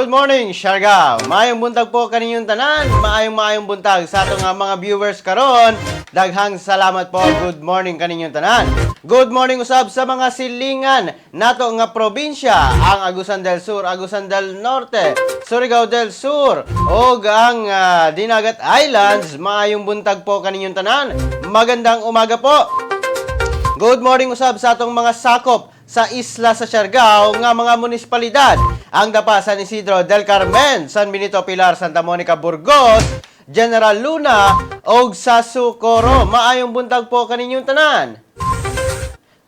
Good morning, Siargao! Maayong buntag po kaninyong tanan. Maayong maayong buntag sa atong nga mga viewers karon. Daghang salamat po. Good morning kaninyong tanan. Good morning usab sa mga silingan nato nga probinsya, ang Agusan del Sur, Agusan del Norte, Surigao del Sur, ug ang Dinagat Islands. Maayong buntag po kaninyong tanan. Magandang umaga po. Good morning usab sa atong mga sakop sa isla sa Siargao nga mga munisipalidad. Ang Dapa, San Isidro del Carmen, San Benito, Pilar, Santa Monica, Burgos, General Luna ug sa Socorro. Maayong buntag po kaninyong tanan.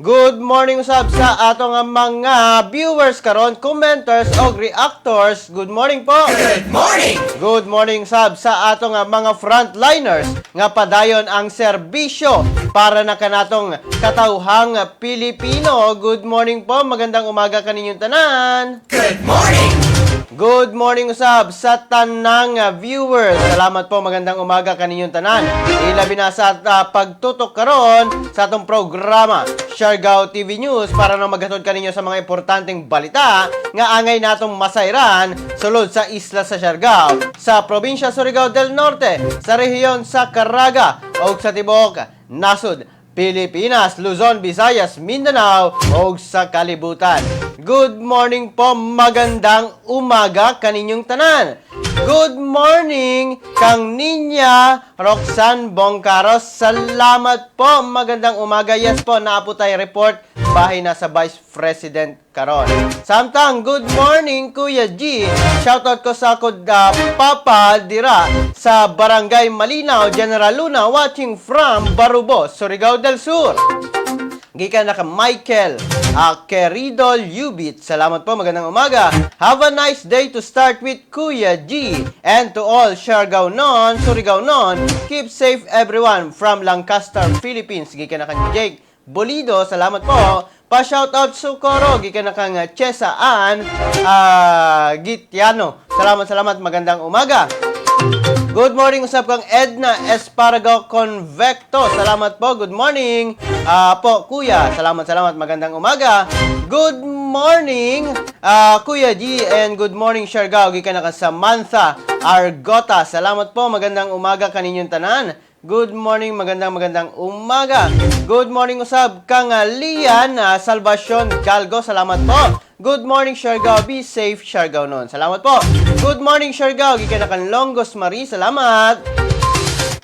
Good morning usab sa atong nga mga viewers karon, commenters og reactors. Good morning po. Good morning! Good morning sab sa atong nga mga frontliners nga padayon ang serbisyo para na kanatong katawhang Pilipino. Good morning po, magandang umaga kaninyong tanan. Good morning! Good morning usab sa tanang viewers. Salamat po, magandang umaga kaninyong tanan. Ilabi na sa pagtutok karon sa atong programa Siargao TV News para na maghatod kaninyo sa mga importanteng balita nga angay natong masayran sulod sa isla sa Siargao, sa probinsya Surigao del Norte, sa rehiyon sa Caraga ug sa tibuok nasod Pilipinas, Luzon, Visayas, Mindanao ug sa kalibutan. Good morning po, magandang umaga kaninyong tanan. Good morning kang Ninya Roxanne Bongcaros. Salamat po, magandang umaga. Yes po, naa po tay report bahin na sa Vice President karon. Samtang, good morning, Kuya G. Shoutout ko sa akong papa dira sa Barangay Malinaw, General Luna, watching from Barubo, Surigao del Sur. Gikan na ka Michael Querido Lubit. Salamat po, magandang umaga. Have a nice day to start with, Kuya G. And to all Siargao non, Surigao non, keep safe everyone from Lancaster, Philippines. Gikan na kang Jake Bolido. Salamat po. Pa-shoutout Socorro, gikan na kang Chesaan Gitiano. Salamat, salamat. Magandang umaga. Good morning usab kang Edna Espargo Convecto. Salamat po. Good morning po, Kuya. Salamat, salamat. Magandang umaga. Good morning, Kuya G, and good morning, Siargao. Gikan na kang Samantha Argota. Salamat po. Magandang umaga kaninyong tanan. Good morning, magandang magandang umaga. Good morning usab kang Lian Salvacion Galgo. Salamat po. Good morning, Siargao. Be safe, Siargao nun. Salamat po. Good morning, Siargao. Gikan na kang Longgos Marie. Salamat.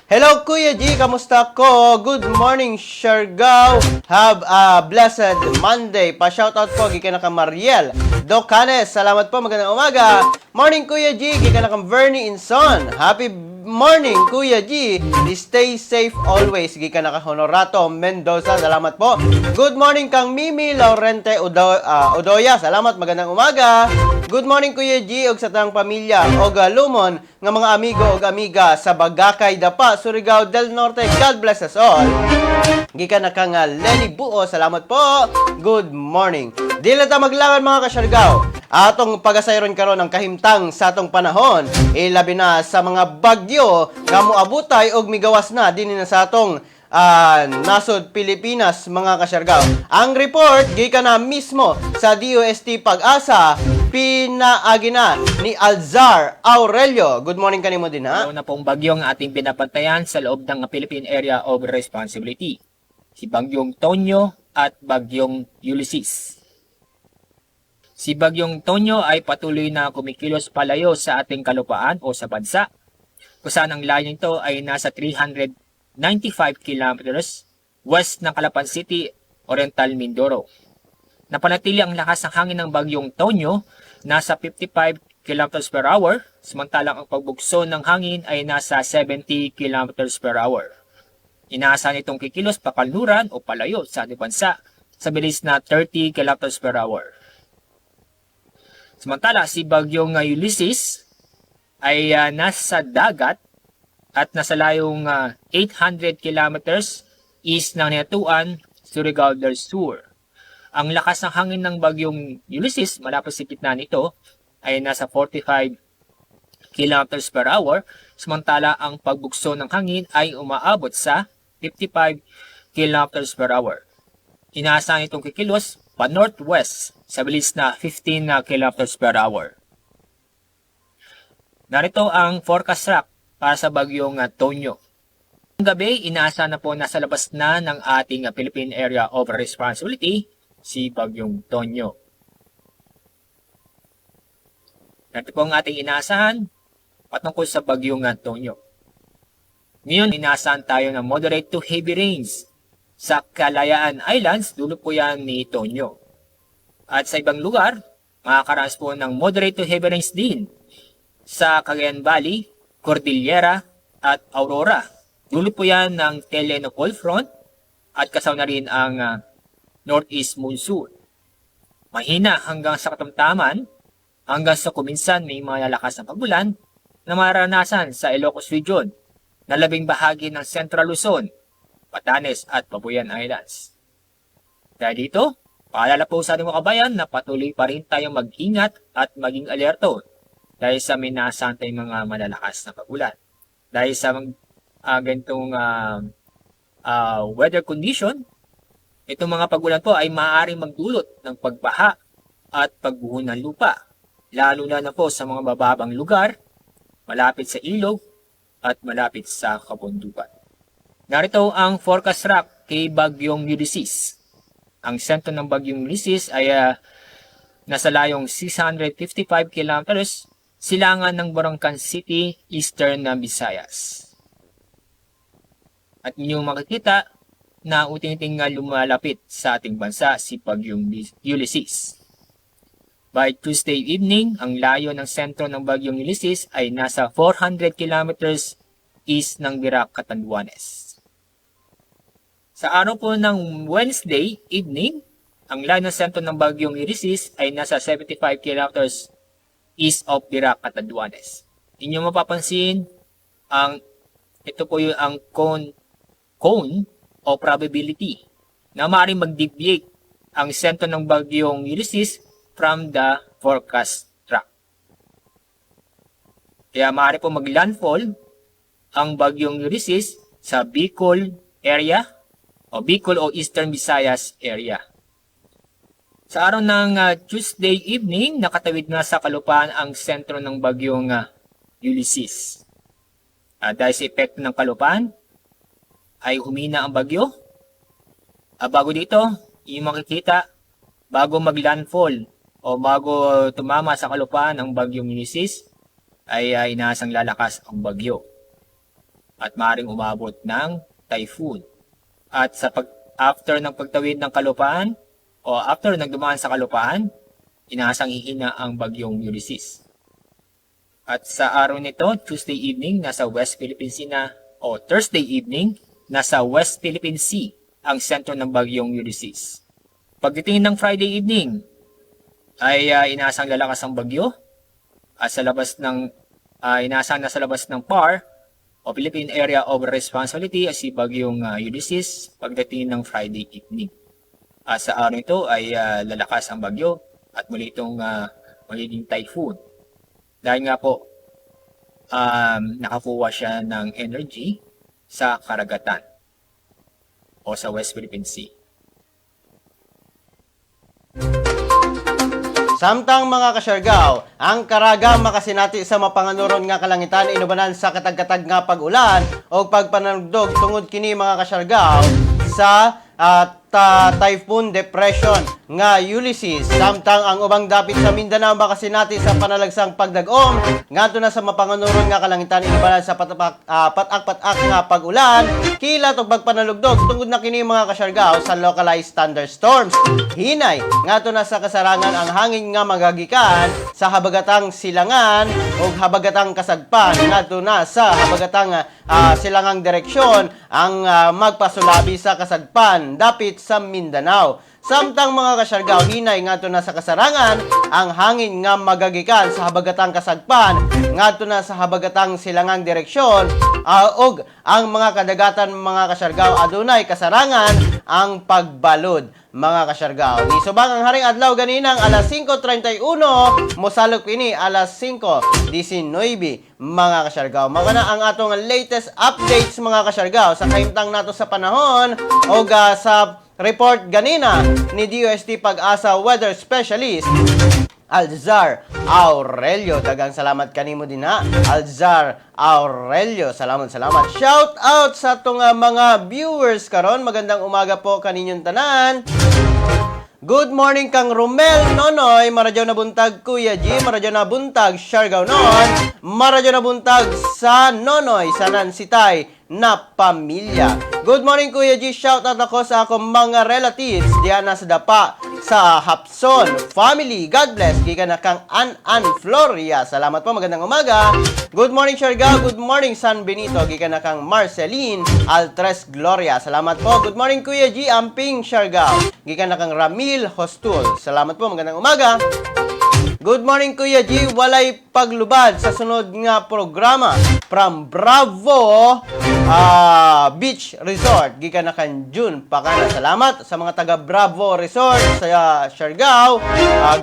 Hello, Kuya G, kamusta ko? Good morning, Siargao. Have a blessed Monday. Pa-shoutout po gikan na kang Mariel Docanes. Salamat po, magandang umaga. Morning, Kuya G, gikan na kang Vernie Inson. Happy morning, Kuya G. Stay safe always. Gikan na kang Honorato Mendoza. Salamat po. Good morning kang Mimi Laurente Odoya. Salamat, magandang umaga. Good morning, Kuya G, ug sa tanang pamilya og lumon nga mga amigo ug amiga sa Bagakay, Dapa, Surigao del Norte. God bless us all. Gikan na kang Lenny Buo. Salamat po. Good morning. Di lang ta maglangan, mga kasyargaw. Atong pagasayron karon ang kahimtang sa atong panahon. Ilabi na sa mga bagyo nga moabutay og migawas na dinhi na sa atong nasod Pilipinas, mga kasyargaw. Ang report gikan na mismo sa DOST Pag-asa, pinaagi na ni Alzar Aurelio. Good morning kanimo din ha. Una pong bagyo ang ating binabantayan sa loob ng Philippine Area of Responsibility. Si Bagyong Tonyo at Bagyong Ulysses. Si Bagyong Tonyo ay patuloy na kumikilos palayo sa ating kalupaan o sa bansa, kung saan ang layo nito ay nasa 395 kilometers west ng Calapan City, Oriental Mindoro. Napanatili ang lakas ng hangin ng Bagyong Tonyo, nasa 55 kilometers per hour, samantalang ang pagbugso ng hangin ay nasa 70 kilometers per hour. Inaasahan itong kikilos pakanluran o palayo sa ating bansa sa bilis na 30 kilometers per hour. Samantala, si Bagyong Ulysses ay nasa dagat at nasa layong 800 kilometers east ng Hinatuan, Surigao del Sur. Ang lakas ng hangin ng Bagyong Ulysses malapit sa gitna nito ay nasa 45 kilometers per hour, samantala ang pagbugso ng hangin ay umaabot sa 55 kilometers per hour. Inaasahan itong kikilos pa northwest sa bilis na 15 na kilometers per hour. Narito ang forecast track para sa bagyong Tonyo. Ang gabi, inaasahan na po nasa labas na ng ating Philippine Area of Responsibility si Bagyong Tonyo. Narito po ang ating inaasahan patungkol sa Bagyong Tonyo. Ngayon, inaasahan tayo ng moderate to heavy rains sa Kalayaan Islands, dulo po yan ni Tonyo. At sa ibang lugar, makakaranas po ng moderate to heavy rains din sa Cagayan Valley, Cordillera at Aurora. Dulo po yan ng Teleno Cold Front at kasama na rin ang Northeast Monsoon. Mahina hanggang sa katamtaman, hanggang sa kuminsan may mga lalakas na pagulan na maranasan sa Ilocos Region na 10 bahagi ng Central Luzon, Batanes at Babuyan Islands. Dahil dito, paalala po sa ating mga kabayan na patuloy pa rin tayong mag-ingat at maging alerto dahil sa may inaasahan tayong mga malalakas na pagulan. Dahil sa ganitong weather condition, itong mga pagulan po ay maaaring magdulot ng pagbaha at pagguho ng lupa, lalo na po sa mga bababang lugar, malapit sa ilog at malapit sa kabundukan. Narito ang forecast track kay Bagyong Ulysses. Ang sentro ng Bagyong Ulysses ay nasa layong 655 kilometers silangan ng Borongan City, Eastern na Visayas. At inyong makikita na unti-unting nga lumalapit sa ating bansa si Bagyong Ulysses. By Tuesday evening, ang layo ng sentro ng Bagyong Ulysses ay nasa 400 kilometers east ng Virac, Catanduanes. Sa araw po ng Wednesday evening, ang layo ng sentro ng Bagyong Ulysses ay nasa 75 kilometers east of Virac, Catanduanes. Inyong mapapansin, ang ito po yung ang cone o probability na maaaring mag-deviate ang sentro ng Bagyong Ulysses from the forecast track. Kaya maaari po mag-landfall ang Bagyong Ulysses sa Bicol area o Bicol o Eastern Visayas area. Sa araw ng Tuesday evening, nakatawid na sa kalupaan ang sentro ng Bagyong Ulysses. Dahil sa epekto ng kalupaan, ay humina ang bagyo. Bago dito, yung makikita, bago maglandfall o bago tumama sa kalupaan ang Bagyong Ulysses, ay inaasang lalakas ang bagyo at maaaring umabot ng typhoon. At sa after ng pagtawid ng kalupaan o after ng dumaan sa kalupaan, inaasang hihina ang Bagyong Ulysses. At sa araw nito, Tuesday evening, nasa West Philippine Sea na, o Thursday evening, nasa West Philippine Sea ang sentro ng Bagyong Ulysses. Pagdating ng Friday evening, ay inaasang lalakas ang bagyo at sa labas ng inaasang nasa labas ng PAR o Philippine Area of Responsibility ay si Bagyong Ulysses pagdating ng Friday evening. At sa araw nito ay lalakas ang bagyo at muli itong magiging typhoon. Dahil nga po nakakuha siya ng energy sa karagatan o sa West Philippine Sea. Samtang, mga kasyargaw, ang karaga makasinati sa mapanganuron nga kalangitan inubanan sa katag-katag nga pag-ulan o pagpanugdog tungod kini, mga kasyargaw, sa typhoon depression nga Ulysses. Samtang ang ubang dapit sa Mindanao makasinati sa panalagsang pagdag-om ngadto na sa mapanganuron nga kalangitan inubanan sa patak-patak nga pag-ulan, kilat ug pagpanalugdog tungod na kini, mga kasyargaw, sa localized thunderstorms. Hinay ngadto na sa kasarangan ang hangin nga magagikan sa habagatang silangan ug habagatang kasagpan ngadto na sa habagatang silangang direksyon ang magpasulabi sa kasagpan dapit sa Mindanao. Samtang, mga kasyargaw, hinay ngadto na sa kasarangan ang hangin nga magagikan sa habagatang kasagpan ngadto na sa habagatang silangang direksyon ug ang mga kadagatan, mga kasyargaw, adunay kasarangan ang pagbalod, mga kasyargaw. Nisubang ang haring adlaw ganinang alas 5:31, mosalok kini alas 5:19, mga kasyargaw. Mao na ang atong latest updates, mga kasyargaw, sa kahimtang nato sa panahon o sa report ganina ni DOST PAGASA Weather Specialist Alzar Aurelio. Daghang salamat kanimo din ha. Alzar Aurelio. Salamat, salamat. Shout out sa atong mga viewers karon. Magandang umaga po kaninyong tanan. Good morning kang Romel Nonoy, maradyo na buntag, Kuya G, maradyo na buntag Siargao noon, maradyo na buntag sa Nonoy, sa Nansitay na pamilya. Good morning, Kuya G, shout out ako sa akong mga relatives diyan na sa Dapa sa Hapson family. God bless. Gikan na kang An-An Floria. Salamat po, magandang umaga. Good morning, Siargao. Good morning, San Benito. Gikan na kang Marceline Altres Gloria. Salamat po. Good morning, Kuya G. Amping Siargao. Gikan na kang Ramil Hostul. Salamat po, magandang umaga. Good morning, Kuya G. Walay paglubad sa sunod nga programa from Bravo Beach Resort. Gikan na kan June Pakana. Salamat sa mga taga Bravo Resort sa Siargao.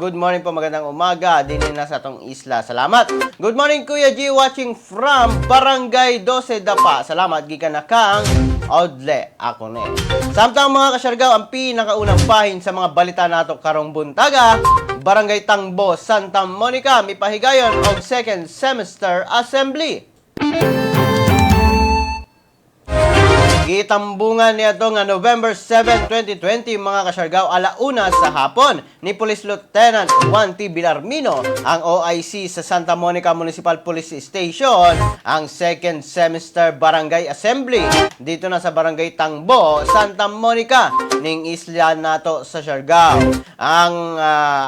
Good morning po, magandang umaga. Dini na sa atong isla. Salamat. Good morning, Kuya G. Watching from Barangay 12 Dapa. Salamat. Gikan na kang Audle Akone. Samtang, mga kasyargaw, ang pinakaunang bahin sa mga balita nato karong buntaga, Barangay Tangbo, Santa Monica, mipahigayon og second semester assembly. Gitambungan niya nga November 7, 2020, mga kasyargaw, 1:00 sa hapon ni Police Lieutenant Juan T. Villarmino, ang OIC sa Santa Monica Municipal Police Station, ang second semester barangay assembly dito na sa Barangay Tangbo, Santa Monica ning isla nato sa Siargao. Ang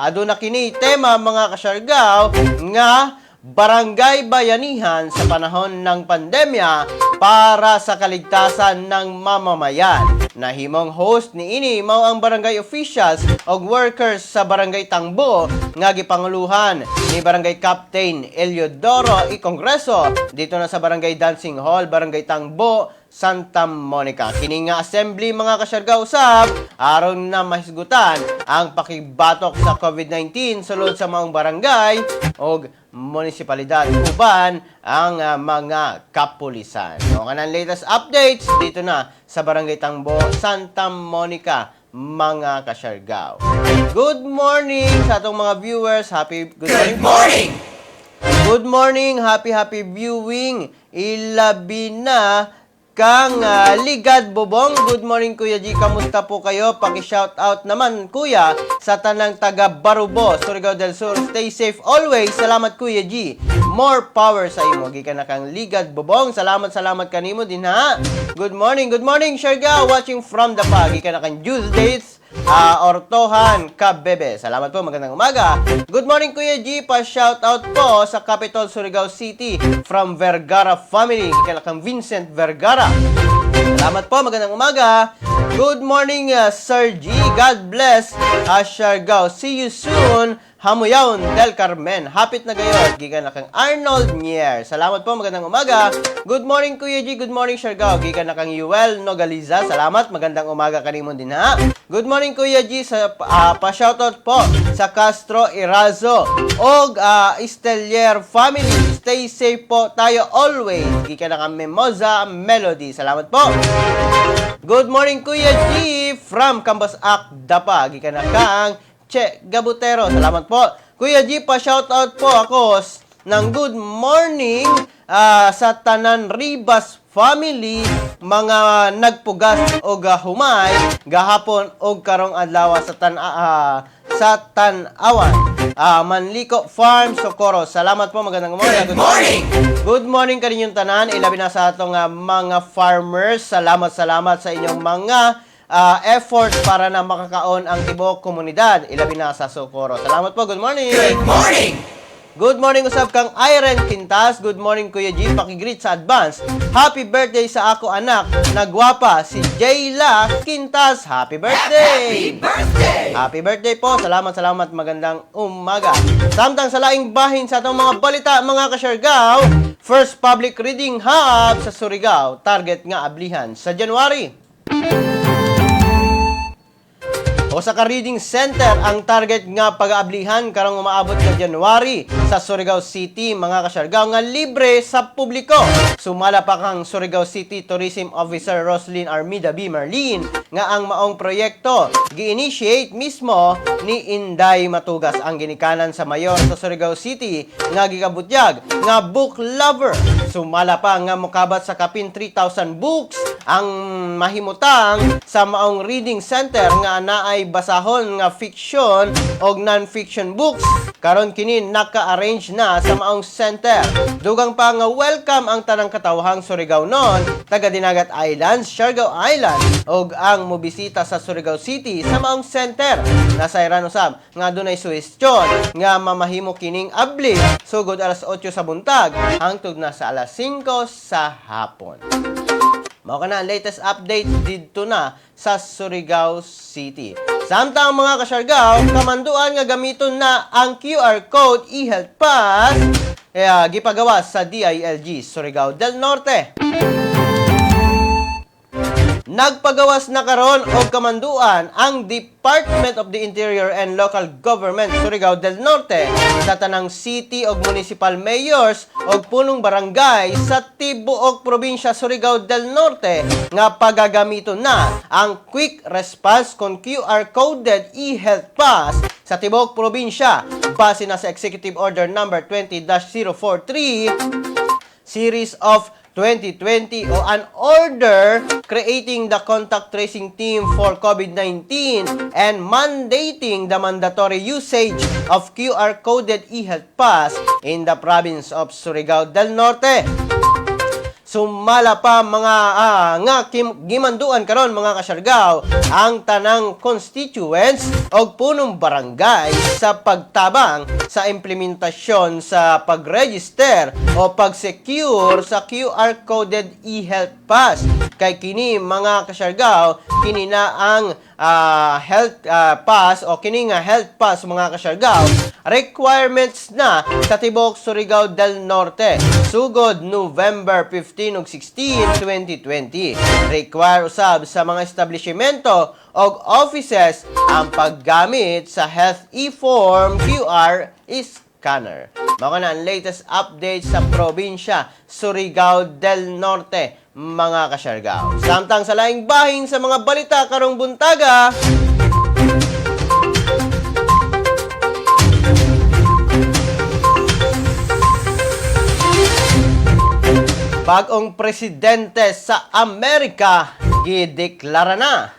aduna kini tema, mga kasyargaw, nga Barangay Bayanihan sa panahon ng pandemya para sa kaligtasan ng mamamayan. Nahimong host ni ini mao ang barangay officials og workers sa Barangay Tangbo nga gipanguluhan ni Barangay Captain Eliodoro I. Congreso dito na sa Barangay Dancing Hall, Barangay Tangbo, Santa Monica. Kini nga assembly, mga kasyargaw, usab aron na mahisgutan ang pakibatok sa COVID-19 sulod sa maong barangay og munisipalidad uban ang mga kapulisan. So, kanang latest updates dito na sa Barangay Tangbo, Santa Monica, mga kasyargaw. Good morning sa atong mga viewers. Happy good morning. Good morning. Good morning, happy happy viewing. Ilabi na kang Ligad Bobong. Good morning, Kuya G, kamusta po kayo? Paki-shout out naman, Kuya, sa tanang taga Barubo, Surigao del Sur. Stay safe always. Salamat, Kuya G. More power sa imo. Gikan na kang Ligad Bobong. Salamat, salamat kanimo din ha. Good morning, Siargao. Watching from the Pag. Gikan na kang Tuesdays Ortohan Kabebe. Salamat po, magandang umaga. Good morning, Kuya G. Pa-shout out po sa Capital Surigao City from Vergara family. Kang Vincent Vergara. Salamat po, magandang umaga. Good morning, Sir G. God bless. Siargao. See you soon. Hamuyaon del Carmen. Hapit na gayon. Gikan na kang Arnold Nier. Salamat po, magandang umaga. Good morning, Kuya G. Good morning, Siargao. Gikan na kang Yuel Nogaliza. Salamat, magandang umaga kanimo din ha. Good morning, Kuya G. Sa pa-shoutout po sa Castro Irazo og Estelier family. Stay safe po tayo always. Gikan na kang Mimosa Melody. Salamat po. Good morning, Kuya G, from Cambasak, Dapa. Gikan na kang Che Gabutero. Salamat po. Kuya G, pa shoutout po ako ng good morning sa Tanan Ribas family, mga nagpugas og humay gahapon og karong adlaw sa Tan-awan. Manliko Farm, Socorro. Salamat po, magandang umaga. Good morning. Good morning kaninyong tanan. Ilabi na sa atong mga farmers. Salamat, salamat sa inyong mga effort para na makakaon ang tibuok komunidad. Ilabi na sa Socorro. Salamat po. Good morning. Good morning. Good morning usab kang Irene Quintas. Good morning, Kuya G. Paki-greet sa advance. Happy birthday sa ako anak na gwapa, si Jayla Quintas. Happy birthday! Happy birthday. Happy birthday po. Salamat, salamat. Magandang umaga. Samtang sa laing bahin sa atong mga balita, mga kasyargaw, first public reading hub sa Surigao, target nga ablihan sa January. Usa ka reading center ang target nga pag-aablihan karong umaabot nga January sa Surigao City, mga kasyargaw, nga libre sa publiko. Sumala pa kang Surigao City Tourism Officer Roslyn Armida B. Marlin nga ang maong proyekto gi-initiate mismo ni Inday Matugas, ang ginikanan sa mayor sa Surigao City nga gikabutyag nga book lover. Sumala pa nga mokabat sa kapin 3,000 books ang mahimutang sa maong reading center nga naay basahon nga fiction og non-fiction books. Karon kini naka-arrange na sa maong center. Dugang pa nga welcome ang tanang katawhang Surigao non, taga Dinagat Islands, Siargao Island ug ang mobisita sa Surigao City sa maong center. Nasayran usab nga dunay suhestyon nga mamahimo kining abli sugod alas 8 sa buntag hangtod na sa alas 5 sa hapon. Mao kana ang latest update didto na sa Surigao City. Samtang, mga kasyargaw, kamanduan nga gamiton na ang QR code e-health pass eh, gipagawa sa DILG Surigao del Norte. Nagpagawas na karon og kamanduan ang Department of the Interior and Local Government Surigao del Norte sa tanang city og municipal mayors og punong barangay sa tibuok probinsya Surigao del Norte nga pagagamiton na ang quick response kon QR coded e-health pass sa tibuok probinsya base na sa Executive Order number 20-043 series of 2020 o an order creating the contact tracing team for COVID-19 and mandating the mandatory usage of QR coded e-health pass in the province of Surigao del Norte. Sumala pa mga nga gimanduan karon, mga kasyargaw, ang tanang constituents og punong barangay sa pagtabang sa implementasyon sa pag-register o pag-secure sa QR coded e-health pass. Kay kini, mga kasyargaw, kini na ang health pass o kini nga health pass, mga kasyargaw, requirements na sa tibuok Surigao del Norte sugod November 15 ug 16, 2020. Require usab sa mga establishmento og offices ang paggamit sa health e-form QR scanner. Mao na ang latest update sa probinsya Surigao del Norte, mga kasyargaw. Samtang sa laing bahin sa mga balita karong buntaga, bagong presidente sa Amerika gideklara na.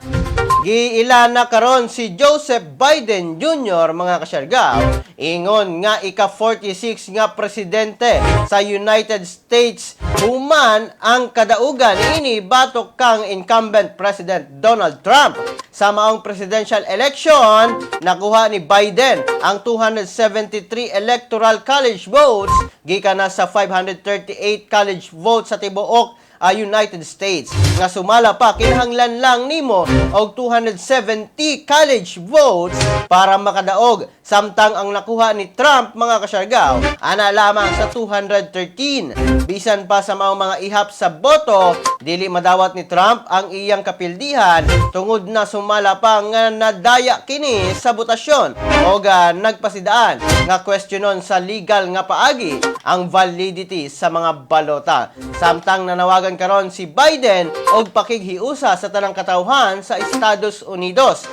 Giila na karon si Joseph Biden Jr., mga kasyargaw, ingon nga ika-46 nga presidente sa United States human ang kadaugan ini batok kang incumbent President Donald Trump. Sa maong presidential election, nakuha ni Biden ang 273 electoral college votes gikan na sa 538 college votes sa tibuok United States. Nga sumala pa, kinahanglan lang nimo og 270 college votes para makadaog. Samtang ang nakuha ni Trump, mga kasyargaw, ana lamang sa 213. Bisan pa sa mga ihap sa boto, dili madawat ni Trump ang iyang kapildihan tungod na sumala pa nga nadaya kini sa botasyon o nagpasidaan nga questionon sa legal nga paagi ang validity sa mga balota. Samtang nanawagan karon si Biden og pakighiusa sa tanang katawhan sa Estados Unidos.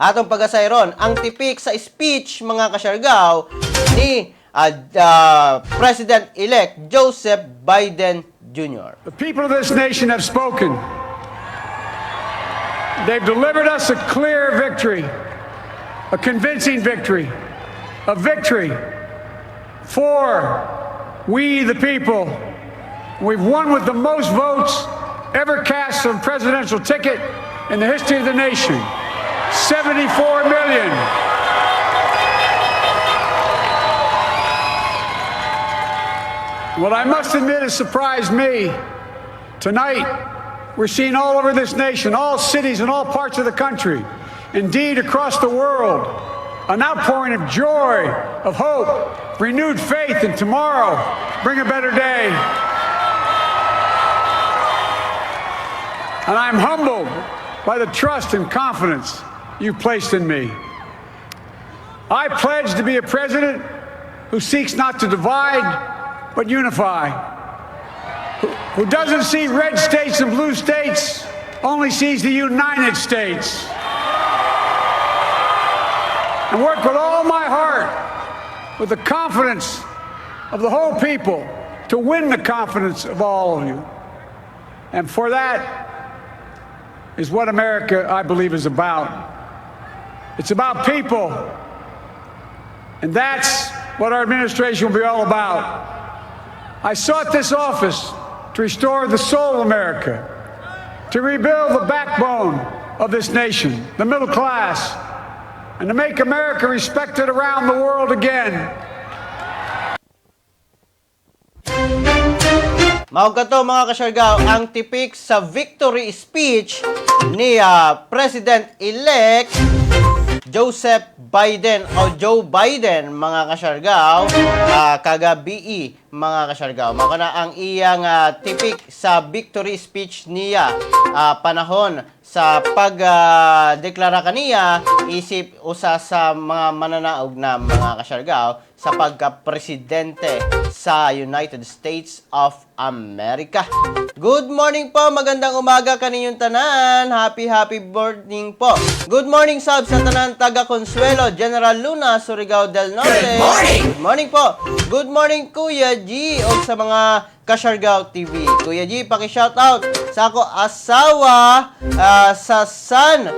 Atong pagasayron ang tipik sa speech, mga kasyargaw, ni President-elect Joseph Biden Jr. The people of this nation have spoken. They've delivered us a clear victory, a convincing victory, a victory for we the people. We've won with the most votes ever cast on a presidential ticket in the history of the nation, 74 million. What I must admit has surprised me tonight, we're seeing all over this nation, all cities and all parts of the country, indeed across the world, an outpouring of joy, of hope, renewed faith in tomorrow, bring a better day. And I'm humbled by the trust and confidence you've placed in me. I pledge to be a president who seeks not to divide, but unify, who doesn't see red states and blue states, only sees the United States. And work with all my heart, with the confidence of the whole people, to win the confidence of all of you. And for that is what America, I believe, is about. It's about people. And that's what our administration will be all about. I sought this office to restore the soul of America, to rebuild the backbone of this nation, the middle class, and to make America respected around the world again. Mao kato, mga kasyargaw, ang tipik sa victory speech ni President-elect Joseph Biden o Joe Biden, mga kasyargaw, kagabii, mga kasyargaw. Mao kana ang iyang tipik sa victory speech niya panahon sa pagdeklara kaniya isip usa sa mga mananaog na, mga kasyargaw, sa pagka-presidente sa United States of America. Good morning po, magandang umaga kaninyong tanan. Happy happy morning po. Good morning sab sa tanan taga Consuelo, General Luna, Surigao del Norte. Good morning. Good morning po. Good morning, Kuya G, o sa mga Kasyargao TV. Kuya G, paki-shout out sa ako asawa sa San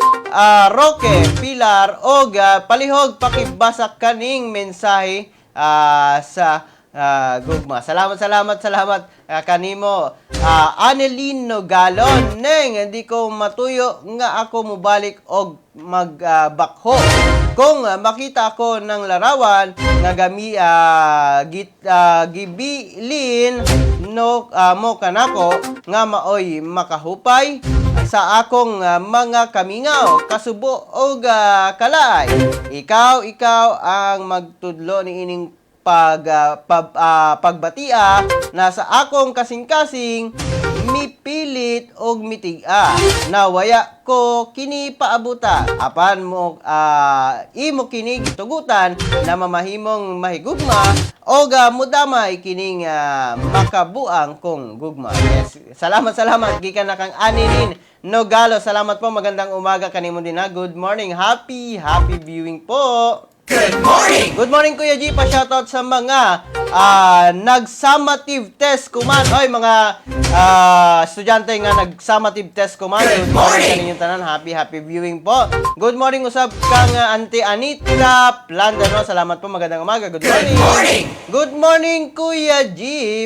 Roque, Pilar og palihog pakibasa kaning mensahe sa gugma. Salamat, salamat, salamat kanimo. Annelyn Nogalon, "Neng, hindi ko matuyo nga ako mubalik og magbakho. Kung makita ako ng larawan nga gami gibilin no mo kanako nga maoy makahupay sa akong mga kamingaw, kasubo og kalaay. Ikaw ang magtudlo niining pagbatia na sa akong kasing-kasing mipilit og mitig-a na waya ko kini paabuta, apan mo imo kini gitugutan na mamahimong mahigugma og mudamay kining makabuang kong gugma." Yes, salamat, salamat gikan na kang Anilin Nogalo. Salamat po, magandang umaga kanimo din ha. Good morning, happy happy viewing po. Good morning. Good morning, Kuya G, pa shoutout sa mga nag-summative test kuman. Oy, mga estudyante nga nag-summative test kuman. Good morning Morning. kaninyong tanan. Happy happy viewing po. Good morning usab kang Auntie Anita Plandano. Salamat po. Magandang umaga. Good morning. Morning. Good morning, Kuya G.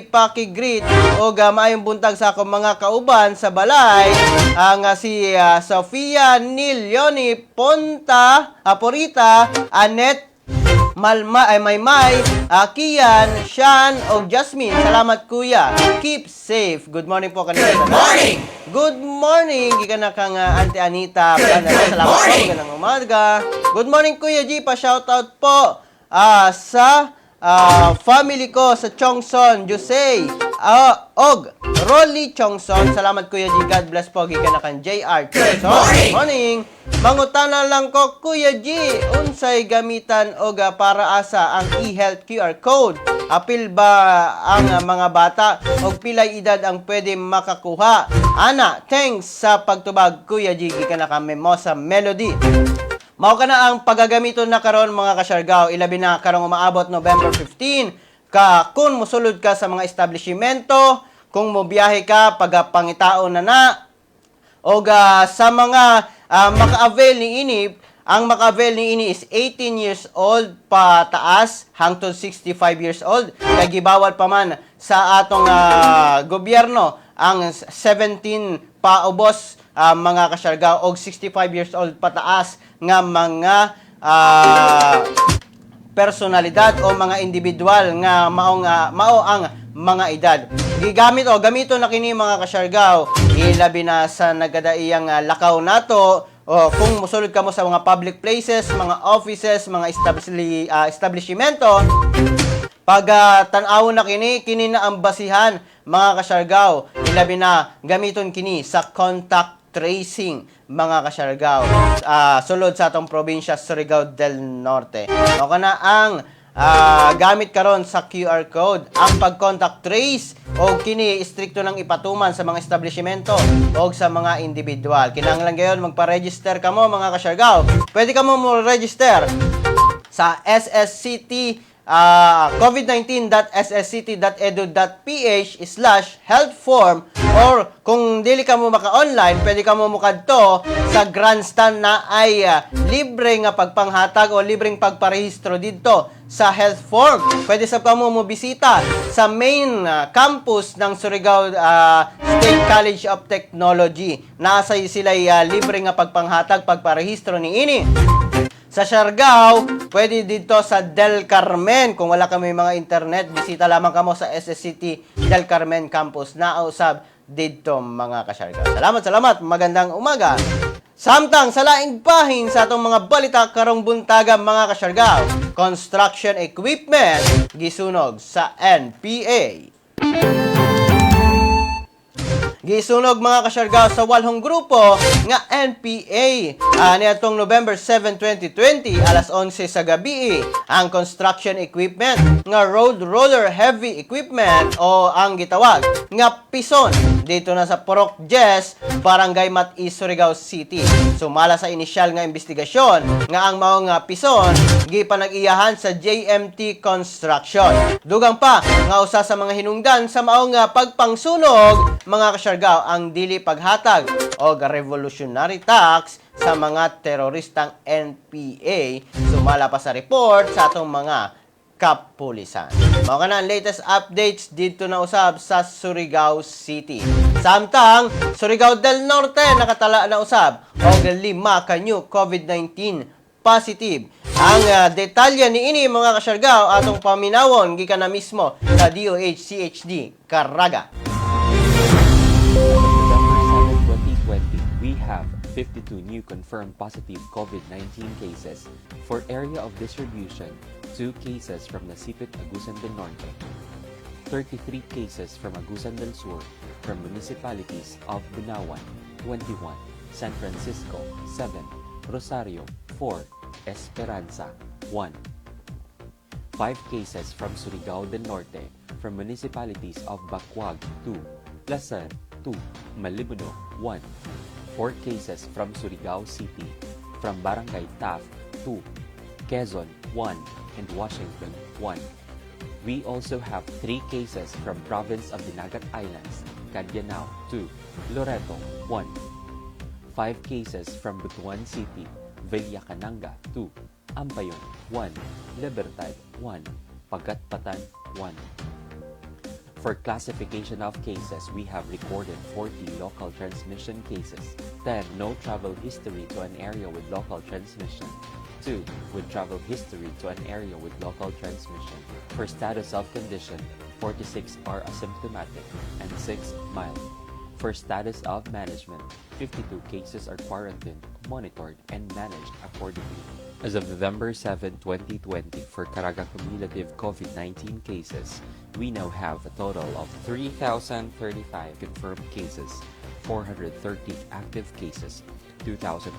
Paki-greet og maayong buntag sa akong mga kauban sa balay. Ang si Sofia Nilioni Ponta, Aporita, Annette Malma ay Maymay, Kian, Sean og Jasmine. Salamat, Kuya. Keep safe. Good morning po kanila. Good morning. Good morning. Gikan na kang Auntie Anita. Salamat po. Morning. Magandang umaga. Good morning, Kuya G. Pa shoutout po sa family ko sa Chongson, Jose, og Rolly Chongson. Salamat, Kuya G. God bless po. Gikan na kang JR Chongson. Morning. Good morning. Mangutana lang ko, Kuya G, unsay gamitan og para asa ang e-health QR code? Apil ba ang mga bata og pilay edad ang pwede makakuha? Ana, thanks sa pagtubag, Kuya G. Gikan na kang Mimosa Melody. Mao kana ang pagagamiton na karon, mga kasyargaw, ilabi na karong umaabot November 15 ka, kung mosulod ka sa mga establishmento, kung mobiyahe ka, pagapangitao na na og sa mga maka-avail ni ini, ang maka-avail ni ini is 18 years old pataas hangtod 65 years old, kay gibawal pa man sa atong gobyerno ang 17 paubos, mga kasyargaw, og 65 years old pataas nga mga personalidad o mga individual nga mao ang mga edad. Gigamit o gamito na kini, mga kasyargaw, ilabi na sa nagkadaiyang lakaw nato o kung mosulod kamo sa mga public places, mga offices, mga establishmento. Pag tan-awon na kini, kini na ang basihan, mga kasyargaw, ilabi na gamiton kini sa contact tracing, mga kasyargaw, sulod sa atong probinsya Surigao del Norte. Mao kana ang gamit karon sa QR code ang pag-contact trace o kini istrikto nang ipatuman sa mga establishmento o sa mga individual. Kinahanglan gayon magpa-register kamo, mga kasyargaw. Pwede kamo mo register sa SSCT covid19.ssct.edu.ph/health form or kung dili ka mo maka-online, pwede ka mo mukadto sa grandstand na ay libre nga pagpanghatag o libreng pagparehistro didto sa health form. Pwede sa kamo mo bisita sa main campus ng Surigao State College of Technology. Nasa sila libre nga pagpanghatag, pagparehistro ni ini. Sa Siargao, pwede dito sa Del Carmen. Kung wala kami mga internet, bisita lamang kamo sa SSCT Del Carmen Campus. Nausab dito, mga kasyargao. Salamat, salamat. Magandang umaga. Samtang sa laing bahin sa atong mga balita karong buntaga, mga kasyargao, construction equipment gisunog sa NPA. Gisunog, mga kasyargao, sa walhong grupo nga NPA niadtong November 7, 2020, alas 11 sa gabi ang construction equipment nga road roller heavy equipment o ang gitawag nga pison dito na sa Purok Jes, Barangay Mat-is, Surigao City. Sumala sa inisyal nga investigasyon nga ang mao nga pison gipanag-iyahan sa JMT Construction. Dugang pa nga usa sa mga hinungdan sa mao nga pagpangsunog, mga kasyargao, ang dili paghatag og revolutionary tax sa mga teroristang NPA, sumala pa sa report sa atong mga kapulisan. Mao kana ang latest updates dito na usab sa Surigao City. Samtang Surigao del Norte, nakatala na usab og 5 ka new COVID-19 positive. Ang detalye niini, mga kasyargao, atong paminawon gikan na mismo sa DOH CHD Caraga. November 7, 2020, we have 52 new confirmed positive COVID-19 cases. For area of distribution, 2 cases from Nasipit, Agusan del Norte, 33 cases from Agusan del Sur, from municipalities of Bunawan, 21, San Francisco, 7, Rosario, 4, Esperanza, 1. 5 cases from Surigao del Norte, from municipalities of Bacuag, 2, Placer, 2, Malimono, 1. 4 cases from Surigao City, from Barangay Taft, 2, Quezon, 1, and Washington, 1. We also have 3 cases from province of Dinagat Islands, Cagdianao, 2, Loreto, 1. 5 cases from Butuan City, Villa Kananga, 2, Ampayon, 1, Libertad, 1, Pagatpatan, 1. For classification of cases, we have recorded 40 local transmission cases, 10 no travel history to an area with local transmission, 2 with travel history to an area with local transmission. For status of condition, 46 are asymptomatic and 6 mild. For status of management, 52 cases are quarantined, monitored, and managed accordingly. As of November 7, 2020, for Caraga cumulative COVID-19 cases, we now have a total of 3,035 confirmed cases, 430 active cases, 2,472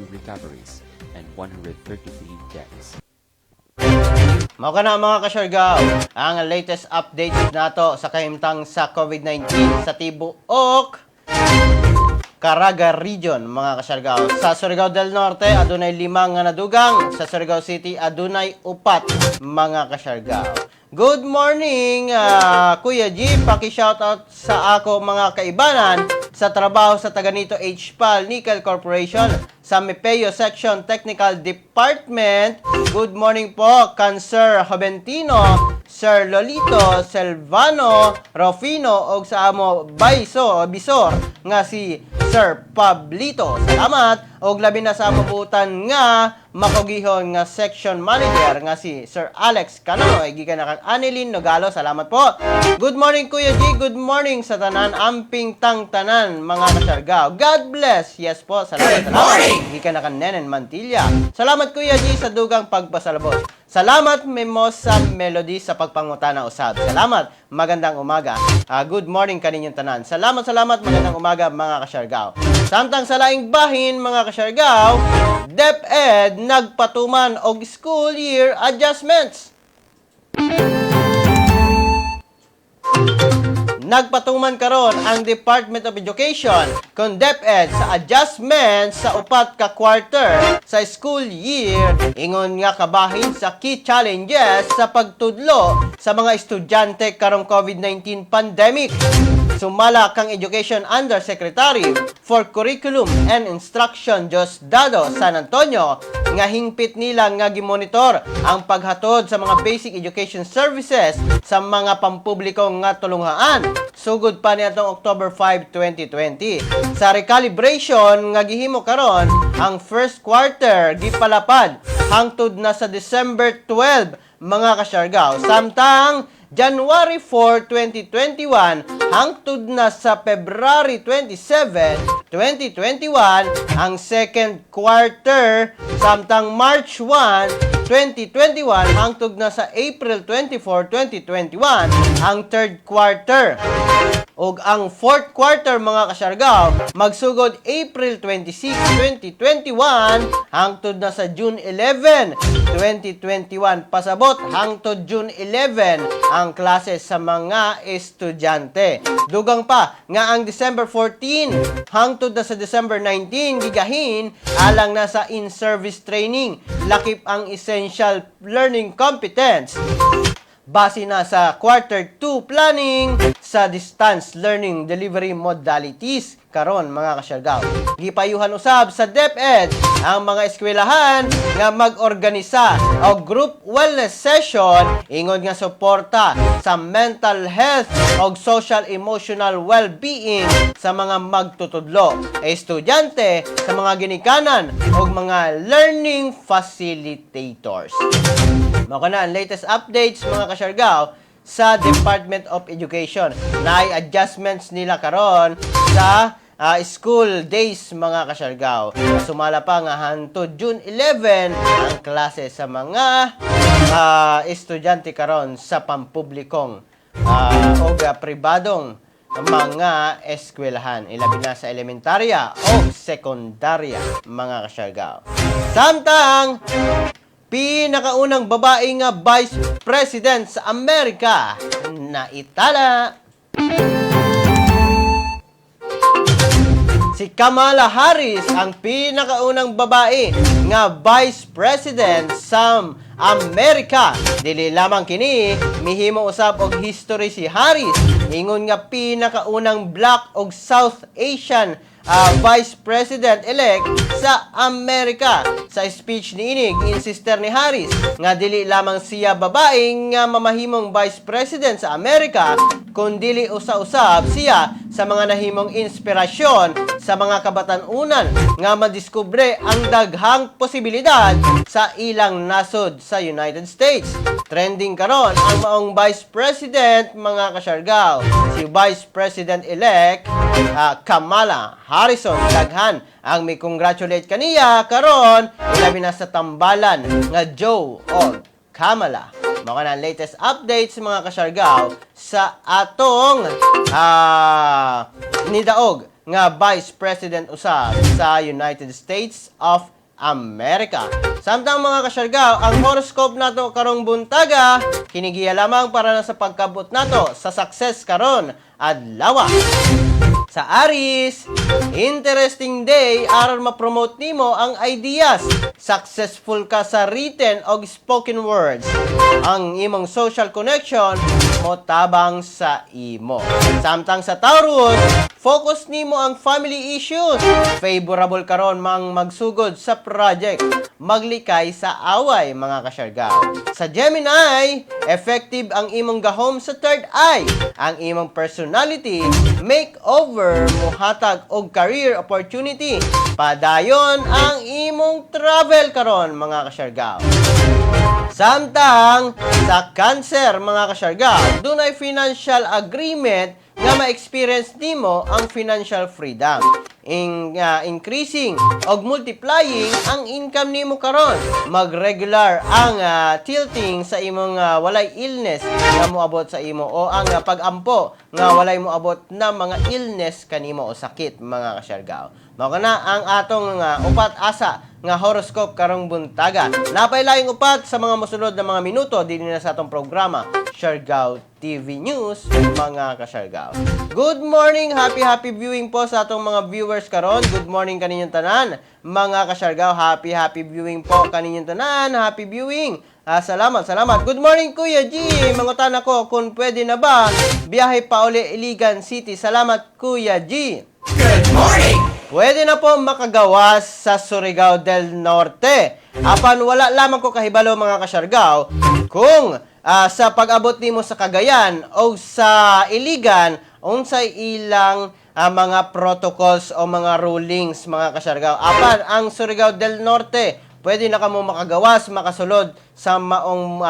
recoveries, and 133 deaths. Mao kana, mga kasyargaw, ang latest updates nato sa kahimtang sa COVID-19 sa tibuok Caraga Region, mga kasyargaw. Sa Surigao del Norte, adunay 5 nga nadugang. Sa Surigao City, adunay 4, mga kasyargaw. Good morning, Kuya G. Paki-shoutout sa ako mga kaibanan sa trabaho sa Taganito HPAL Nickel Corporation sa Mepeo Section Technical Department. Good morning po kan Sir Joventino, Sir Lolito, Selvano, Rofino og sa amo Baiso Bisor nga si Sir Pablito. Salamat og labi na sa amo buutan nga makugihon nga section manager nga si Sir Alex Canoy gikan na kang Annelyn Nogalo. Salamat po. Good morning, Kuya G. Good morning sa tanan, amping tang tanan, mga kasyargao. God bless. Yes po. Salamat. Good Salamat. morning. Gikan na kang Nenen Mantilla. Salamat, Kuya G, sa dugang pagpasalabot. Salamat, Mimosa Melody, sa pagpangutana usab. Salamat. Magandang umaga. Good morning kaninyong tanan. Salamat, salamat. Magandang umaga, mga kasyargao. Samtang sa laing bahin, mga kasyargaw, DepEd nagpatuman og school year adjustments. Nagpatuman karon ang Department of Education kon DepEd sa adjustments sa upat ka quarter sa school year, ingon nga kabahin sa key challenges sa pagtudlo sa mga estudyante karong COVID-19 pandemic. Sumala kang Education Undersecretary for Curriculum and Instruction Diosdado San Antonio nga hingpit nila nga gimonitor ang paghatod sa mga basic education services sa mga pampubliko nga tulunghaan sugod pa niadtong October 5, 2020. Sa recalibration nga gihimo karon, ang first quarter gipalapad hangtod na sa December 12, mga kasyargaw. Samtang January 4, 2021 hangtod na sa February 27, 2021 ang second quarter, samtang March 1, 2021 hangtod na sa April 24, 2021 ang third quarter. Ug ang fourth quarter, mga kasyargaw, magsugod April 26, 2021 hangtod na sa June 11, 2021. Pasabot, hangtod June 11 ang klase sa mga estudyante. Dugang pa nga ang December 14 hangtod na sa December 19 gigahin alang na sa in-service training, lakip ang essential learning competence base na sa quarter 2 planning sa distance learning delivery modalities karon, mga kasyargaw. Gipayuhan usab sa DepEd ang mga eskwelahan nga mag-organisa og group wellness session ingon nga suporta sa mental health og social emotional well-being sa mga magtutudlo, estudyante, sa mga ginikanan og mga learning facilitators. Mao na ang latest updates, mga kasyargaw, sa Department of Education. Naay adjustments nila karon sa school days, mga kasyargaw. Sumala pa nga hantod June 11 ang klase sa mga estudyante karon sa pampublikong o pribadong mga eskwelahan, ilabi na sa elementarya o sekundarya, mga kasyargaw. Samtang pinakaunang babae nga Vice President sa Amerika na itala. Si Kamala Harris ang pinakaunang babae nga Vice President sa Amerika. Dili lamang kini, mihimo usab og history si Harris ingon nga pinakaunang Black og South Asian Vice President-elect sa Amerika. Sa speech niini, gi-insister ni Harris nga dili lamang siya babae nga mamahimong Vice President sa Amerika, kundili usa-usab siya sa mga nahimong inspirasyon sa mga kabatan-unan nga madiskubre ang daghang posibilidad sa ilang nasod sa United States. Trending karon ang maong Vice President, mga kasyargaw, si Vice President-elect Kamala Harrison. Daghan ang mi congratulate kaniya karon, ilabi na sa tambalan nga Joe og Kamala. Mao na ang latest updates, mga kasyargaw, sa atong nidaog nga Vice President usab sa United States of America. Samtang, mga kasyargaw, ang horoscope nato karong buntaga, kinigiya lamang para na sa pagkabot nato sa success karon adlaw. Sa Aries, interesting day aron ma-promote nimo ang ideas. Successful ka sa written o spoken words. Ang imong social connection mo tabang sa imo. Samtang sa Taurus, focus nimo ang family issues. Favorable karon mang magsugod sa project. Maglikay sa away, mga kasyargaw. Sa Gemini, effective ang imong gahom sa third eye. Ang imong personality makeover muhatag og career opportunity. Padayon ang imong travel karon, mga kasyargaw. Samtang sa Cancer, mga kasyargaw, dunay financial agreement nga ma-experience nimo ang financial freedom. Increasing og multiplying ang income nimo karon. Mag-regular ang tilting sa imong walay illness nga moabot sa imo o ang pag-ampo nga walay moabot na mga illness kanimo o sakit, mga kasyargao. Mao kana ang atong upat asa nga horoscope karong buntaga. Napay laing upat sa mga mosunod na mga minuto dinhi na sa atong programa Siargao TV News, mga kasyargao. Good morning, happy happy viewing po sa atong mga viewers karon. Good morning kaninyong tanan, mga kasyargao. Happy happy viewing po kaninyong tanan. Happy viewing. Ah, salamat, salamat. Good morning, Kuya G. Mangutan ako kung pwede na ba biyahe pa uli Iligan City. Salamat, Kuya G. Good morning! Pwede na po makagawas sa Surigao del Norte. Apan wala lamang ko kahibalo, mga kasyargao, kung sa pag-abot nimo sa Cagayan o sa Iligan unsay ilang mga protocols o mga rulings, mga kasyargao. Apan ang Surigao del Norte, pwede na kamo makagawas, makasulod sa maong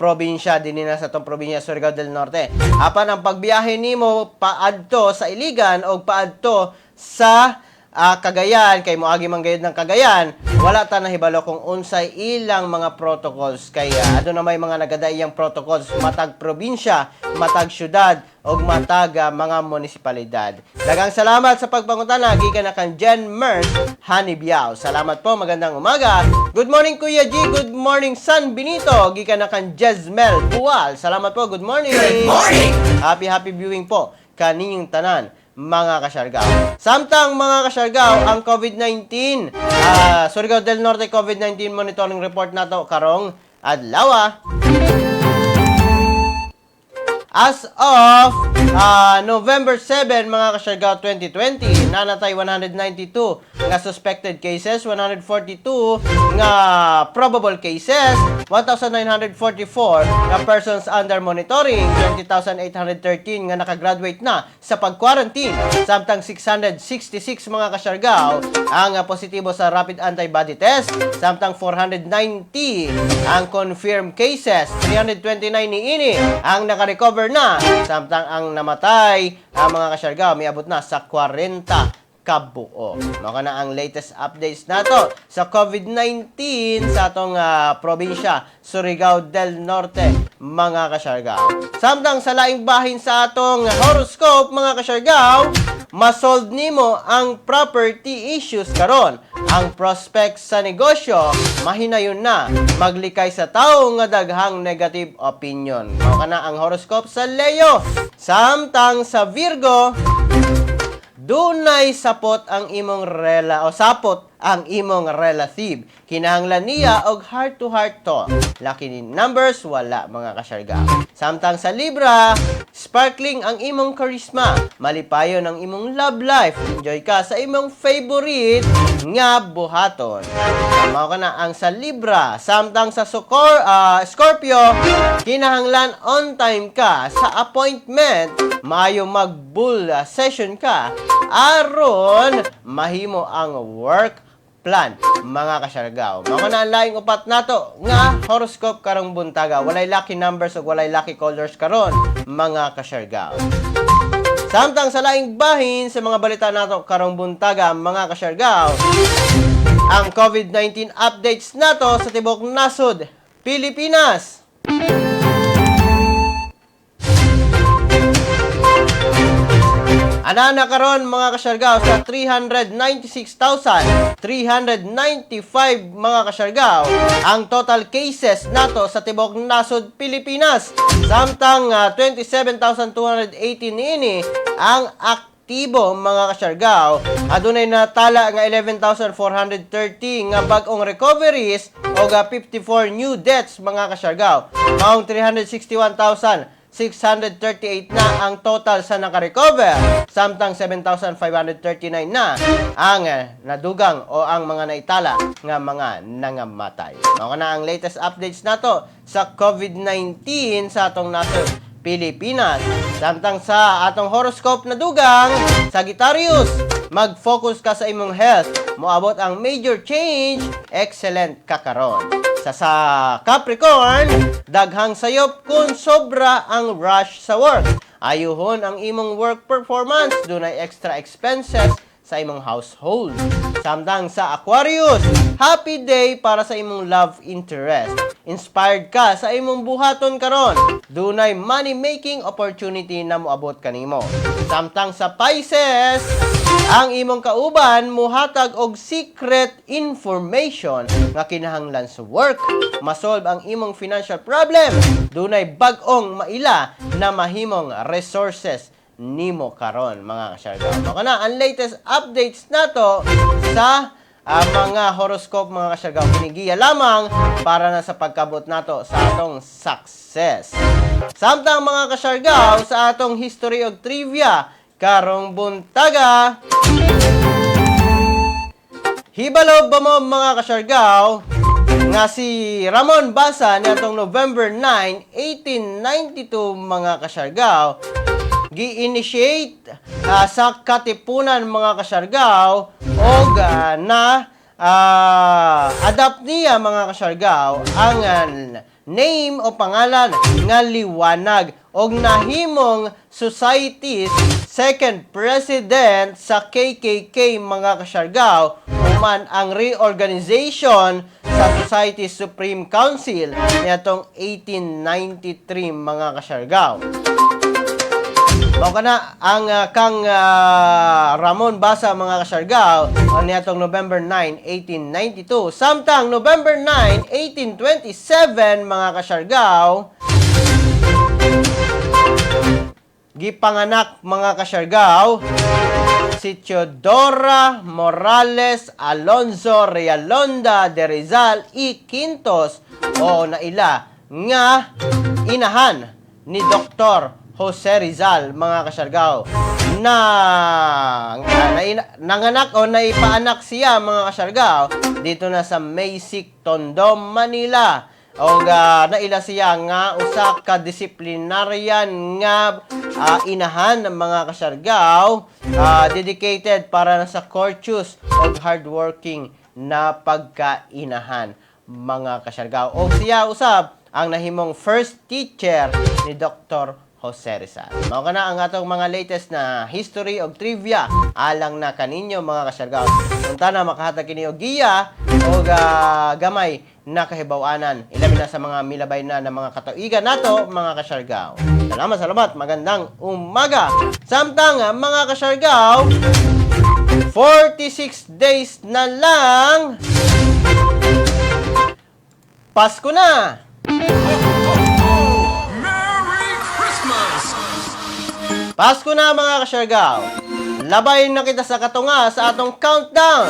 probinsya dinhi na sa atong probinsya Surigao del Norte. Apan ang pagbiyahe nimo paadto sa Iligan o paadto sa Cagayan kay moagi man gayud ng Cagayan, wala ta nahibalo kung unsay ilang mga protocols kay aduna may mga nagadaiyang protocols matag probinsya, matag syudad ug matag mga munisipalidad. Daghang salamat sa pagpangutana gikan na kang Jen Merz Hanibiao. Salamat po, magandang umaga. Good morning, Kuya G, good morning, San Benito, gikan na kang Jezmel Buwal. Salamat po, good morning. Good morning! Happy happy viewing po kaninyong tanan, mga kasyargao. Samtang, mga kasyargao, ang COVID-19, Surigao del Norte COVID-19 monitoring report nato karong adlaw. As of November 7, mga kasyargao, 2020, naa na tay 192 nga suspected cases, 142 nga probable cases, 1,944 nga persons under monitoring, 20,813 nga nakagraduate na sa pag-quarantine, samtang 666, mga kasyargao, ang positibo sa rapid antibody test, samtang 490 ang confirmed cases, 329 niini ang naka-recover na, samtang ang namatay, ang mga kasyargao, miabot na sa 40 kabuo. Mao na ang latest updates nato sa COVID-19 sa atong probinsya Surigao del Norte, mga kasyargao. Samtang sa laing bahin sa atong horoscope, mga kasyargao, masolve nimo ang property issues karon. Ang prospects sa negosyo mahinayon na, maglikay sa tawo nga daghang negative opinion. Mao kana ang horoscope sa Leo. Samtang sa Virgo, dunay sapot ang imong rela o sapot ang imong relative. Kinahanglan niya og heart to heart talk. Lucky numbers, wala, mga kasyarga. Samtang sa Libra, sparkling ang imong charisma. Malipayon ang imong love life. Enjoy ka sa imong favorite nga buhaton. Mao kana ang sa Libra. Samtang sa Scorpio, kinahanglan on time ka sa appointment. Maayo mag-bull session ka aron mahimo ang work plan, mga kasyargao. Mao na ang laing upat nato nga horoscope karong buntaga. Walay lucky numbers ug walay lucky colors karon, mga kasyargao. Samtang sa laing bahin sa mga balita nato karong buntaga, mga kasyargao, ang COVID-19 updates nato sa tibok nasod Pilipinas. Ana na karon, mga kasyargao, sa 396,395, mga kasyargao, ang total cases nato sa tibok nasod Pilipinas. Samtang 27,218 niini ang aktibo, mga kasyargao. Adunay natala nga 11,430 nga bag-ong recoveries o 54 new deaths, mga kasyargao. Maong 361,638 na ang total sa nakarecover, samtang 7,539 na ang nadugang o ang mga naitala nga mga nangamatay. Mao na ang latest updates nato sa COVID-19 sa atong nasod Pilipinas. Samtang sa atong horoscope na dugang, Sagittarius, mag-focus ka sa imong health. Moabot ang major change, excellent ka karon. Sa Capricorn, daghang sayop kung sobra ang rush sa work. Ayuhon ang imong work performance, dunay extra expenses sa imong household. Samtang sa Aquarius, happy day para sa imong love interest. Inspired ka sa imong buhaton karon. Dunay money making opportunity na moabot kanimo. Samtang sa Pisces, ang imong kauban muhatag og secret information nga kinahanglan sa work. Masolve ang imong financial problem. Dunay bag-ong maila na mahimong resources nimo karon, mga kasyargao. Mao na ang latest updates nato sa mga horoscope, mga kasyargao, kini giya lamang para na sa pagkabot nato sa atong success. Samtang, mga kasyargao, sa atong history og trivia karong buntaga, hibalo ba mo, mga kasyargao, nga si Ramon Basa niadtong November 9, 1892, mga kasyargao, gi-initiate sa Katipunan, mga kasyargao, og na adapt niya, mga kasyargao, ang name o pangalan nga Liwanag og nahimong society's second president sa KKK, mga kasyargao, human ang reorganization sa Society Supreme Council niadtong 1893, mga kasyargao? Mao kana ang kang Ramon Basa, mga kasyargao, ang niadtong November 9, 1892. Samtang November 9, 1827, mga kasyargao, gipanganak, mga kasyargao, si Teodora Morales Alonso Realonda de Rizal y Quintos o naila nga inahan ni Dr. Jose Rizal, mga kasyargao, na nanganak o naipaanak siya, mga kasyargao, dito na sa Meisic, Tondo, Manila o naila siya nga usa ka disciplinarian nga inahan ng mga kasyargao, dedicated para na sa courteous o hardworking na pagkainahan, mga kasyargao, o siya usab ang nahimong first teacher ni Dr. Jose Rizal. Mao kana ang atong mga latest na history og trivia alang na kaninyo, mga kasyargao. Unta na makahatag kini og giya og gamay na kahibaw-anan ilabi na sa mga milabay na ng mga katuigan nato, mga kasyargao. Salamat, salamat. Magandang umaga. Samtang mga kasyargao, 46 days na lang, Pasko na! Merry Christmas! Pasko na, mga kasyargao. Labay na kita sa katunga sa atong countdown.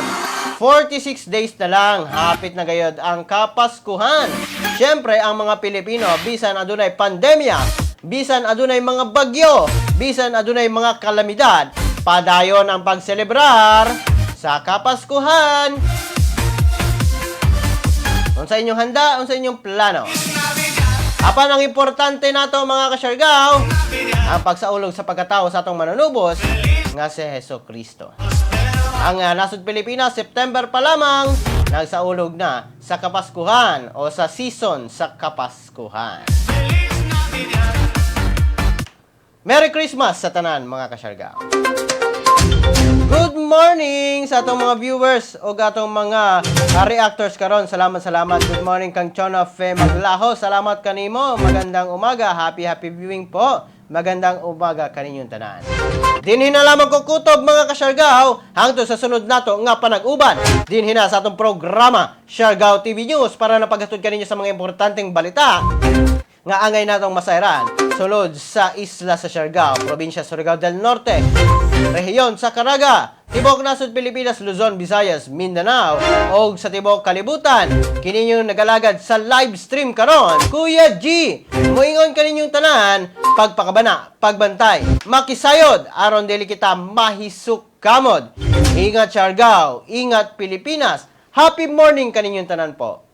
46 days na lang, hapit na gayod ang Kapaskuhan. Siyempre, ang mga Pilipino, bisan adunay pandemya, bisan adunay mga bagyo, bisan adunay mga kalamidad, padayon ang pagselebrar sa Kapaskuhan. Unsa inyong handa, unsa inyong plano? Apan ang importante nato, mga kasyargao, ang pagsaulog sa pagkatao sa atong Manunubos nga si Heso Kristo. Ang nasod Pilipinas, September pa lamang, nagsaulog na sa Kapaskuhan o sa season sa Kapaskuhan. Merry Christmas sa tanan, mga kasyargao. Good morning sa atong mga viewers o atong mga reactors karon. Salamat, salamat. Good morning kang Chona Fe Maglaho. Salamat kanimo. Magandang umaga. Happy, happy viewing po. Magandang umaga kaninyong tanan. Dinhi na lamang ko kutob, mga kasyargao, hangtod sa sunod nato nga panag-uban. Dinhi na sa atong programa Siargao TV News para napaghatod kaninyo sa mga importanteng balita nga angay natong masayran sulod sa isla sa Siargao, probinsya Surigao del Norte, rehiyon sa Caraga, tibok nasod Pilipinas, Luzon, Visayas, Mindanao, og sa tibok kalibutan. Kini inyong nagalagad sa live stream karon, Kuya G. Muingon kaninyong tanan, pagpakabana, pagbantay, makisayod aron dili kita mahisukamod. Ingat Siargao, ingat Pilipinas. Happy morning kaninyong tanan po.